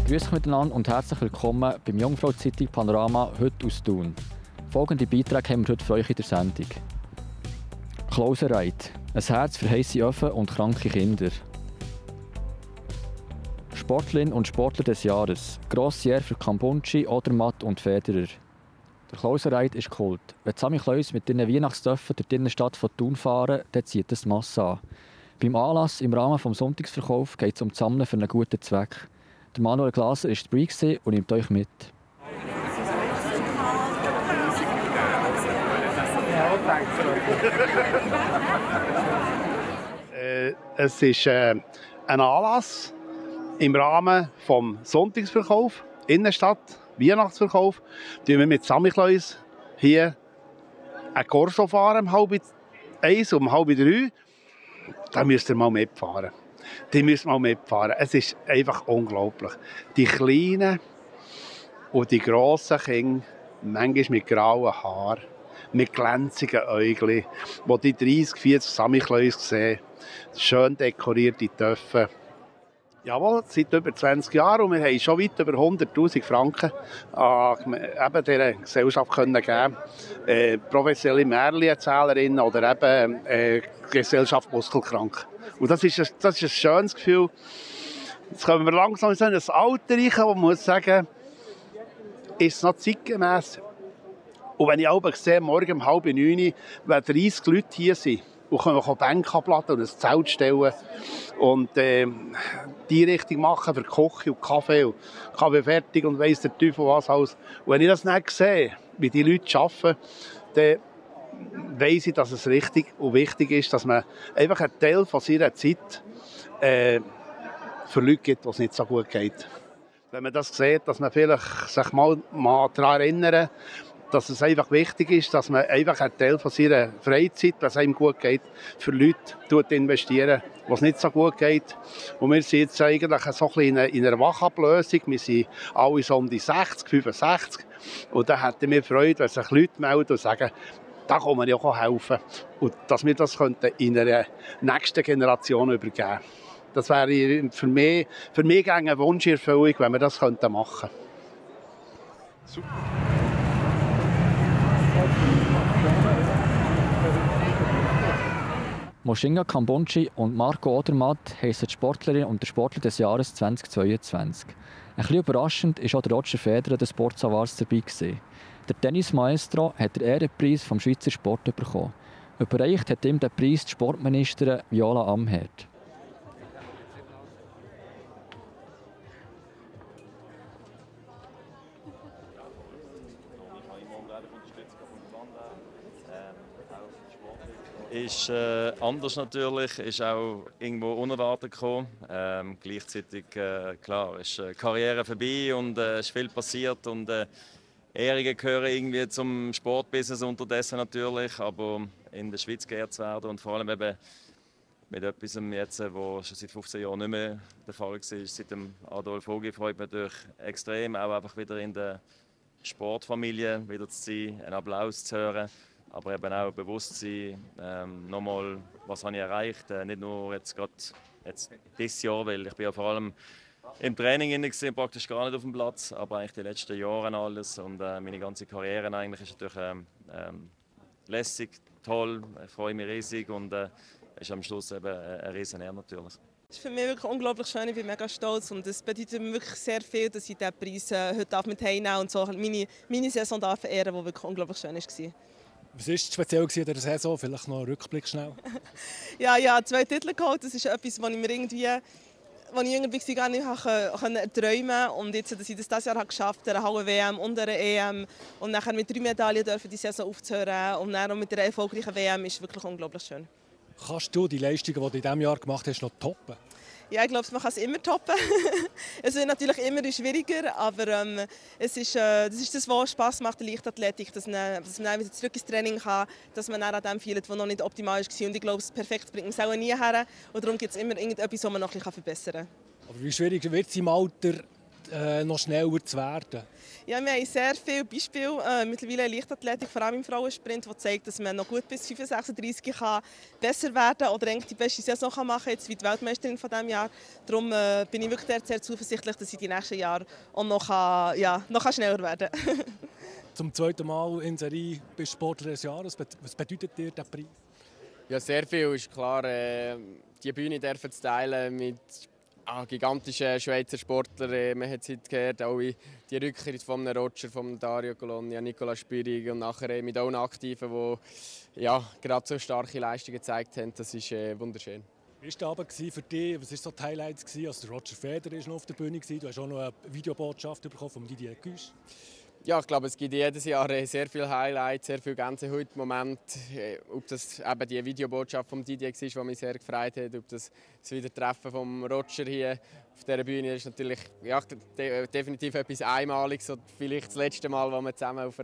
Grüß miteinander und herzlich willkommen beim Jungfrau-Zeitung Panorama heute aus Thun. Folgende Beiträge haben wir heute für euch in der Sendung. Klausereit. Ein Herz für heisse Öfen und kranke Kinder. Sportlerin und Sportler des Jahres. Grossière für Kambunchi, Odermatt und Federer. Der Klausereit ist Kult. Wenn Sammy Klaus mit ihren Weihnachtstöpfen durch die Innenstadt von Thun fahren, dann zieht das die Masse an. Beim Anlass im Rahmen des Sonntagsverkaufs geht es um das Sammeln für einen guten Zweck. Der Manuel Glaser war dabei und nimmt euch mit. Es ist ein Anlass im Rahmen des Sonntagsverkaufs, Innenstadt, Weihnachtsverkauf. Wir mit Sammy Klaus hier ein Corso fahren, um 12:30, um 2:30. Da müsst ihr mal mitfahren. Es ist einfach unglaublich. Die Kleinen und die grossen Kinder, manchmal mit grauen Haaren, mit glänzigen Äugeln, wo die 30, 40 Sammy Klaus sehen, schön dekorierte Töpfe. Jawohl, seit über 20 Jahren und wir haben schon weit über 100'000 Franken an dieser Gesellschaft geben. Professionelle Märchenerzählerinnen oder eben Gesellschaft Muskelkrank. Und das ist ein schönes Gefühl. Jetzt kommen wir langsam in ein Alter rein, wo man muss sagen, ist es noch zeitgemäss. Und wenn ich abends sehe, morgen um 8:30, wenn 30 Leute hier sind und können Bänke abladen und ein Zelt stellen und die Richtung machen für Kochen und Kaffee fertig und weiss der Teufel was alles. Und wenn ich das nicht sehe, wie die Leute arbeiten, dann weiss ich, dass es richtig und wichtig ist, dass man einfach einen Teil von seiner Zeit für Leute gibt, denen es nicht so gut geht. Wenn man das sieht, dass man vielleicht sich mal daran erinnern, dass es einfach wichtig ist, dass man einfach einen Teil von seiner Freizeit, wenn es einem gut geht, für Leute investieren, wo es nicht so gut geht. Und wir sind jetzt eigentlich so ein bisschen in einer Wachablösung. Wir sind alle so um die 60, 65. Und da hätten wir Freude, wenn sich Leute melden und sagen, da kann man ja auch helfen. Und dass wir das in einer nächsten Generation übergeben könnten. Das wäre für mich eine Wunscherfüllung, wenn wir das machen könnten. Super. Moshinga Kambunchi und Marco Odermatt heissen die Sportlerin und der Sportler des Jahres 2022. Ein bisschen überraschend war auch der Roger Federer des Sports Awards dabei. Der Tennismaestro hat den Ehrenpreis vom Schweizer Sport bekommen. Überreicht hat ihm den Preis die Sportministerin Viola Amherd. Ist anders natürlich, ist auch irgendwo unerwartet gekommen. Gleichzeitig, klar, ist Karriere vorbei und ist viel passiert und Ehrungen gehören irgendwie zum Sportbusiness unterdessen natürlich, aber in der Schweiz geehrt zu werden und vor allem eben mit etwas jetzt, was schon seit 15 Jahren nicht mehr der Fall war, seit dem Adolf Ogi, freut mich natürlich extrem, auch einfach wieder in der Sportfamilie wieder zu sein, einen Applaus zu hören. Aber eben auch bewusst sein, nochmal, was habe ich erreicht, nicht nur jetzt gerade dieses Jahr, weil ich bin ja vor allem im Training praktisch gar nicht auf dem Platz, aber eigentlich die letzten Jahre alles und meine ganze Karriere eigentlich ist natürlich lässig, toll, ich freue mich riesig und ist am Schluss eben eine riesen Ehre natürlich. Es ist für mich wirklich unglaublich schön, ich bin mega stolz und es bedeutet mir wirklich sehr viel, dass ich diesen Preis heute mit heimnehmen und so meine Saison ehren, die wirklich unglaublich schön war. Was war speziell in dieser Saison? Vielleicht noch einen Rückblick schnell. Ja, 2 Titel geholt. Das ist etwas, was ich mir irgendwie, als ich jünger war, gar nicht träumen konnte. Und jetzt, dass ich das dieses Jahr geschafft habe, eine halbe WM und eine EM und nachher mit 3 Medaillen dürfen die Saison aufzuhören und dann auch mit einer erfolgreichen WM, ist wirklich unglaublich schön. Kannst du die Leistungen, die du in diesem Jahr gemacht hast, noch toppen? Ja, ich glaube, man kann es immer toppen. Es wird natürlich immer schwieriger, aber das ist das, was Spass macht, die Leichtathletik, dass man wieder zurück ins Training kann, dass man dann an dem fühlt, was noch nicht optimal war. Und ich glaube, das Perfekt bringt man es auch nie her. Und darum gibt es immer irgendetwas, was man noch ein bisschen verbessern kann. Aber wie schwierig wird es im Alter, noch schneller zu werden? Ja, wir haben sehr viele Beispiele, mittlerweile in Leichtathletik, vor allem im Frauensprint, die zeigen, dass man noch gut bis 35 kann besser werden kann oder eigentlich die beste Saison machen kann, jetzt wie die Weltmeisterin von diesem Jahr. Darum bin ich wirklich sehr zuversichtlich, dass ich die nächsten Jahre auch noch schneller werden kann. Zum zweiten Mal in Serie bist du Sportler des Jahres. Was bedeutet dir dieser Preis? Ja, sehr viel ist klar. Die Bühne dürfen zu teilen mit gigantischen Schweizer Sportlern. Man hat es heute gehört, auch die Rückkehr von Roger, von Dario Colonia, Nicola Spürig und nachher mit auch Aktiven, die gerade so starke Leistungen gezeigt haben. Das ist wunderschön. Wie war der Abend für dich? Was waren so die Highlights? Also Roger Federer war noch auf der Bühne. Du hast auch noch eine Videobotschaft bekommen von Didier Güsch. Ja, ich glaube, es gibt jedes Jahr sehr viele Highlights, sehr viele Gänsehaut-Momente. Ob das eben die Videobotschaft von Didier war, die mich sehr gefreut hat, ob das Wiedertreffen von Roger hier auf dieser Bühne ist natürlich definitiv etwas Einmaliges und vielleicht das letzte Mal, wo man zusammen auf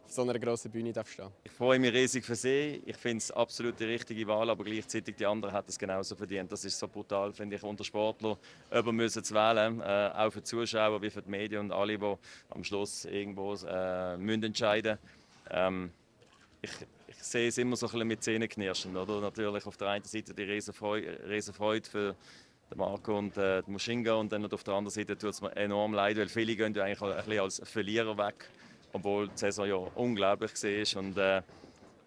so einer grossen Bühne stehen darf. Ich freue mich riesig für sie. Ich finde es absolut die richtige Wahl, aber gleichzeitig die anderen hat es genauso verdient. Das ist so brutal, finde ich, unter Sportler jemanden zu wählen, auch für die Zuschauer wie für die Medien und alle, die am Schluss irgendwo müssen entscheiden. Ich sehe es immer so ein bisschen mit Zähneknirschen. Oder? Natürlich auf der einen Seite die Riesenfreude für Marco und die Mushinga und dann auf der anderen Seite tut es mir enorm leid, weil viele gehen eigentlich ein bisschen als Verlierer weg, obwohl die Saison ja unglaublich war und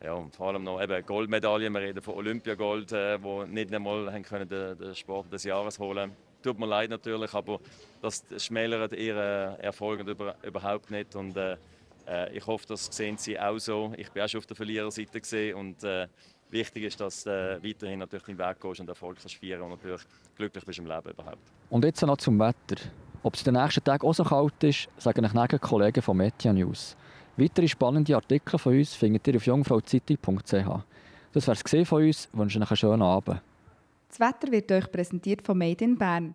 und vor allem noch eben Goldmedaillen. Wir reden von Olympiagold, wo nicht einmal den Sport des Jahres holen. Tut mir leid natürlich, aber das schmälert ihren Erfolg überhaupt nicht und ich hoffe, das sehen Sie auch so. Ich bin auch schon auf der Verliererseite gesehen und wichtig ist, dass du weiterhin natürlich deinen Weg gehst und Erfolg kannst feiern und natürlich glücklich bist im Leben überhaupt. Und jetzt noch zum Wetter. Ob es in den nächsten Tagen auch so kalt ist, sagen euch die Kollegen von Media News. Weitere spannende Artikel von uns findet ihr auf jungfrauzeitung.ch. Das wäre es von uns. Ich wünsche euch einen schönen Abend. Das Wetter wird euch präsentiert von Made in Bern.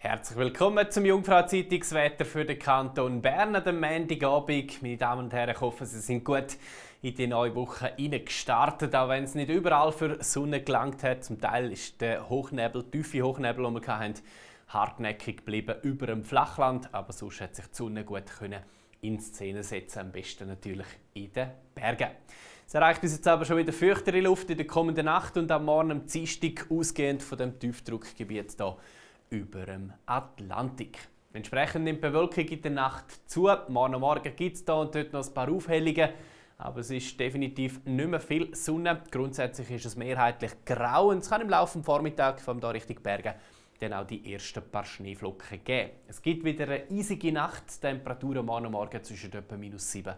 Herzlich willkommen zum Jungfrau-Zeitungswetter für den Kanton Bern am Montagabend. Meine Damen und Herren, ich hoffe, Sie sind gut in die neue Woche gestartet, auch wenn es nicht überall für Sonne gelangt hat. Zum Teil ist der tiefe Hochnebel, den wir hatten, hartnäckig geblieben über dem Flachland, aber sonst hat sich die Sonne gut in Szene setzen, am besten natürlich in den Bergen. Es erreicht uns jetzt aber schon wieder feuchtere Luft in der kommenden Nacht und am Morgen am Dienstag ausgehend von dem Tiefdruckgebiet hier über dem Atlantik. Entsprechend nimmt die Bewölkung in der Nacht zu. Morgen gibt es hier und dort noch ein paar Aufhellungen, aber es ist definitiv nicht mehr viel Sonne. Grundsätzlich ist es mehrheitlich grau und es kann im Laufe des Vormittags, vor allem hier Richtung Berge, dann auch die ersten paar Schneeflocken geben. Es gibt wieder eine eisige Nacht, Temperaturen morgen zwischen etwa -7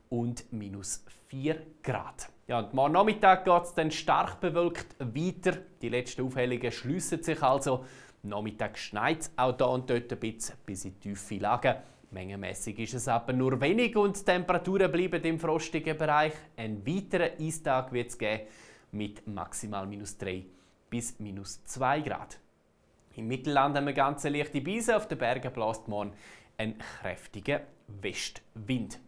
und -4 Grad. Ja, und morgen Nachmittag geht es dann stark bewölkt weiter. Die letzten Aufhellungen schliessen sich also. Nachmittag schneit es auch hier und dort ein bisschen bis in tiefe Lagen. Mengenmässig ist es aber nur wenig und die Temperaturen bleiben im frostigen Bereich. Einen weiteren Eistag wird es geben mit maximal -3 bis -2 Grad. Im Mittelland haben wir ganz leichte Brise, auf den Bergen bläst morgen ein kräftiger Westwind.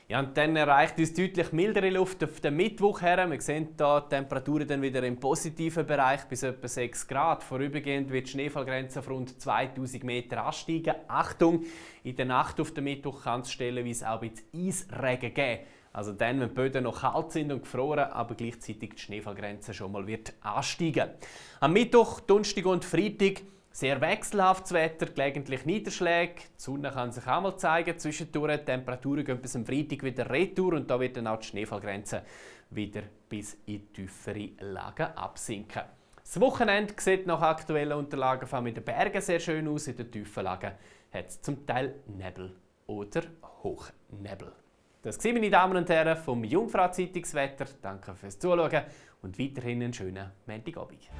Ja, und dann erreicht uns deutlich mildere Luft auf den Mittwoch her. Wir sehen hier die Temperaturen dann wieder im positiven Bereich bis etwa 6 Grad. Vorübergehend wird die Schneefallgrenze auf rund 2000 Meter ansteigen. Achtung, in der Nacht auf den Mittwoch kann es stellenweise auch ein bisschen Eisregen geben. Also dann, wenn die Böden noch kalt sind und gefroren, aber gleichzeitig die Schneefallgrenze schon mal wird ansteigen. Am Mittwoch, Donnerstag und Freitag sehr wechselhaftes Wetter, gelegentlich Niederschläge. Die Sonne kann sich auch mal zeigen. Zwischendurch die Temperaturen gehen bis am Freitag wieder retour und da wird dann auch die Schneefallgrenze wieder bis in tiefere Lagen absinken. Das Wochenende sieht nach aktuellen Unterlagen vor allem in den Bergen sehr schön aus. In den tiefen Lagen hat es zum Teil Nebel oder Hochnebel. Das waren meine Damen und Herren vom Jungfrau-Zeitungswetter. Danke fürs Zuschauen und weiterhin einen schönen Montagabend.